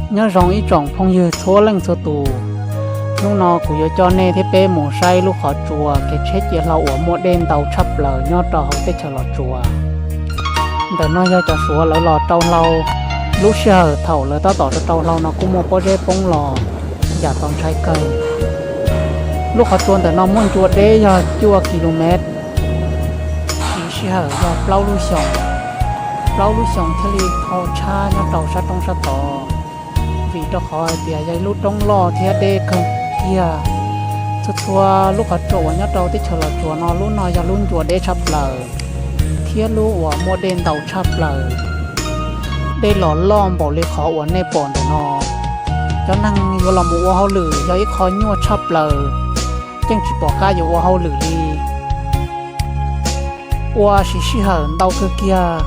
Nyob zoo ib tsoom phooj ywg txhua leej txhua tus, hnub no kuv yuav coj nej thiab peb mus saib lub qhov tsua kev tsheb cia hlau uas muaj dej ntau tshaj plaws nyob rau hauv teb chaws Los Tsuas. Ntawm no yog cov Suav lawv los rau hlau, lub sij hawm thaum lawv tab tom rau hlau no kuj muaj pob zeb poob los yam txaus ntshai kawg. Lub qhov tsua ntawm no muaj ncua deb yog cuaj ki lu mev, siv sij hawm yog plaub lub xyoos, plaub lub xyoos thiaj li dhau tshab nyob rau sab roob sab tod, vim rau qhov hais tias yog ib lub roob loj thiab deb kawg kiag. Txhua txhua lub qhov tsua uas nyob rau teb chaws Los Tsuas no lub no yog lub ncua deb tshaj plaws thiab lub uas muaj dej ntau tshaj plaws. Dej los loj npaum li qhov uas nej pom ntawm no, cov neeg yuav los mus ua hauj lwm yog ib qho nyuaj tshaj plaws, yeej tsis pom qab yuav ua hauj lwm li. Ua siv sij hawm ntau kawg kiag,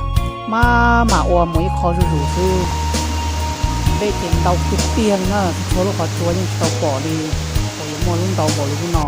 maj mam ua mus ib qho zuj zus xwb. Dej ces ntau tiag tiag li na, txhua lub qhov tsua yeej tsis tau pom li uas yuav muaj lub ntau npaum li lub no.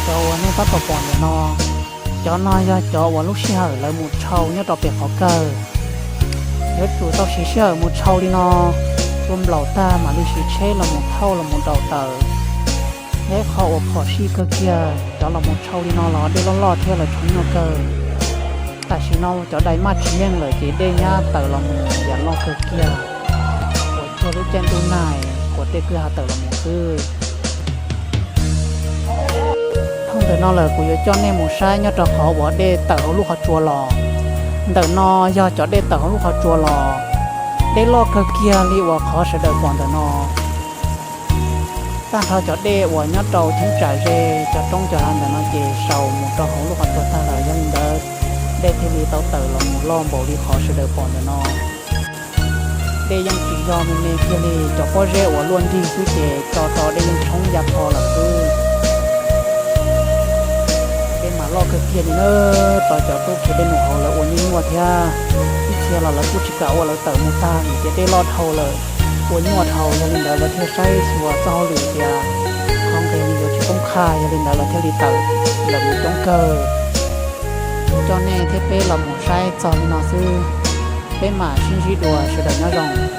Cov uas nej tab tom pom ntawm no, cov no yog cov uas lub sij hawm lawv mus tshau nyob rau pem qhov kawg. Yuav tsum tau siv sij hawm mus tshau li no, tua nplaum tag mam li siv tsheb los mus thauj los mus daus tawm. Yog ib qho uas phom sij kawg kiag, cov los mus tshau li no los dej loj loj thiab lawv tshau nyuaj kawg. Tam sim no cov dais maj tsis yeej lawm ces dej nyab tawm los mus yam loj kawg kiag, uas cuag lub caij ntuj nag uas dej kwj ha tawm los mus xwb. Dhau ntawm no lawm kuv yuav coj nej mus saib nyob rau qhov uas dej tawm hauv lub qhov tsua los. Ntawm no yog cov dej tawm hauv lub qhov tsua los, dej loj kawg kiag li uas qhov sawv daws pom ntawm no. Tag nrho cov dej uas nyob rau cheeb tsam ze, cov roob cov hav ntawm no ces sau mus rau hauv lub qhov tsua tag lawm, yog li ntawd dej thiaj li tau tawm los mus loj npaum li qhov sawv daws pom ntawm no. Dej yeej tsis yog me me kiag li, cov pob zeb uas luaj nrig xwb ces tso tso dej yeej tshoob ya kho lawm xwb. Dej mas loj kawg kiag li na, tau cov tub khiav dej mus hauv lawv ua nyuaj nyuaj thiab. Ib txhia los lawv kuj tsis kam ua, lawv tawm mus tag vim tias dej loj dhau lawm, ua nyuaj dhau, yog li ntawd lawv thiaj saib xyuas txoj hauj lwm tias qhov nqes yuav tsis poob qha, yog li ntawd lawv thiaj li tawm lawm mus coob kawg. Coj nej thiab peb los mus saib txog li no xwb, peb mam sib ntsib dua, sawv daws nyob zoo.